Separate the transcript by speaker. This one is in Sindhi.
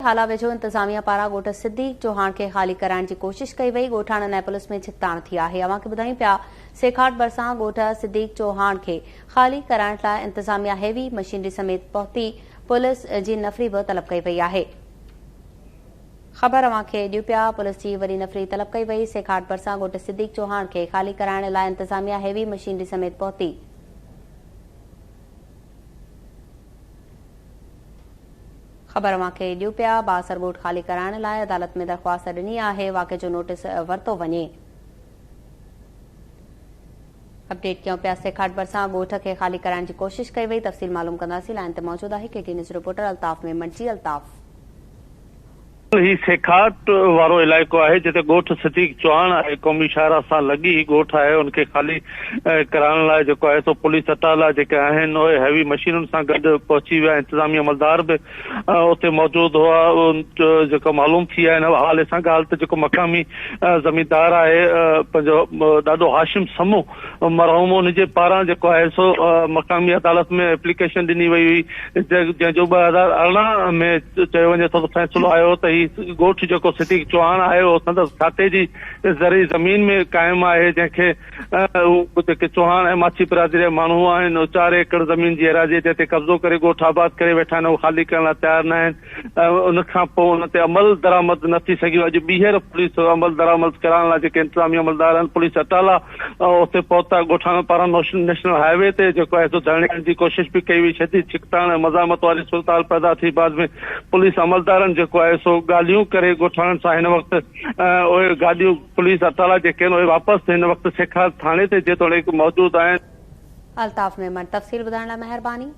Speaker 1: هالا ويجهو انتظاميا پاران ڳوٺ صديق چوهاڻ کي خالي ڪرائڻ جي ڪوشش ڪئي وئي، ڳوٺاڻن ۽ پوليس ۾ ڇڪتاڻ ٿي آهي. اوهان کي ٻڌايون پيا سيکاٽ ڀرسان ڳوٺ صديق چوهاڻ کي خالي ڪرائڻ لاء انتظاميا هيوي مشينري سميت پهتي، پوليس جي نفري به طلب ڪئي وئي آهي. خبر اوهان کي ڏيون پيا پوليس جي وڏي نفري طلب ڪئي وئي، سيکاٽ ڀرسان ڳوٺ صديق چوهاڻ کي خالي ڪرائڻ لاء انتظاميا هيوي مشينري سميت پهتي. خبر اوهان کي ڏيون پيا، بااثر ڳوٺ خالي ڪرائڻ لاء عدالت ۾ درخواست ڏني آهي، واقعي جو نوٽيس ورتو وڃي. اپڊيٽ ڪيون پيا، سيکاٽ ڀرسان ڳوٺ کي خالي ڪرائڻ جي ڪوشش ڪئي وئي، تفصيل معلوم ڪنداسين، لائين تي موجود آهي K T news reporter Altaf Memon جي الطاف.
Speaker 2: هي سيکاٽ وارو علائقو آهي جتي ڳوٺ صديق چوهاڻ آهي، قومي شاهراهه سان لڳي هي ڳوٺ آهي، ان کي خالي ڪرائڻ لاء جيڪو آهي سو پوليس اٽالا جيڪي آهن اهي هيوي مشينن سان گڏ پهچي ويا، انتظامي عملدار به اتي موجود هئا، جيڪو معلوم ٿي آهي ان حوالي سان ڳالهه ته جيڪو مقامي زميندار آهي پنهنجو ڏاڏو هاشم سمو مرحوم ان جي پاران جيڪو آهي سو مقامي عدالت ۾ ايپليڪيشن ڏني وئي هئي جنهن جو 2018 ۾ چيو وڃي ٿو ته فيصلو آيو ته هي ڳوٺ جيڪو صديق چوهاڻ آهي اهو سندس کاتي جي زرعي زمين ۾ قائم آهي جنهن کي هو جيڪي چوهاڻ ۽ ماڇي برادري جا ماڻهو آهن اهي چار ايڪڙ زمين جي ايراضي جنهن تي قبضو ڪري ڳوٺ آباد ڪري ويٺا آهن اهو خالي ڪرڻ لاء تيار نه آهن. ان کان پوء ان تي عمل درآمد نه ٿي سگهيو، اڄ ٻيهر پوليس عمل درآمد ڪرائڻ لاء جيڪي انتظامي عملدار آهن پوليس اٽالا اتي پهتا، ڳوٺاڻن پاران نيشنل هاء وي تي جيڪو آهي سو ڌرڻي هڻڻ جي ڪوشش به ڪئي وئي، شديد ڇڪتاڻ ۽ مزاحمت واري صورتحال پيدا ٿي، بعد ۾ پوليس عملدارن جيڪو آهي سو ڳالهيون ڪري ڳوٺاڻن سان هن وقت اهي گاڏيون پوليس اٽالا جيڪي آهن اهي واپس هن وقت سيکار ٿاڻي تي جيتوڻيڪ موجود آهن.
Speaker 1: الطاف ميمڻ تفصيل ٻڌائڻ لاء مهرباني.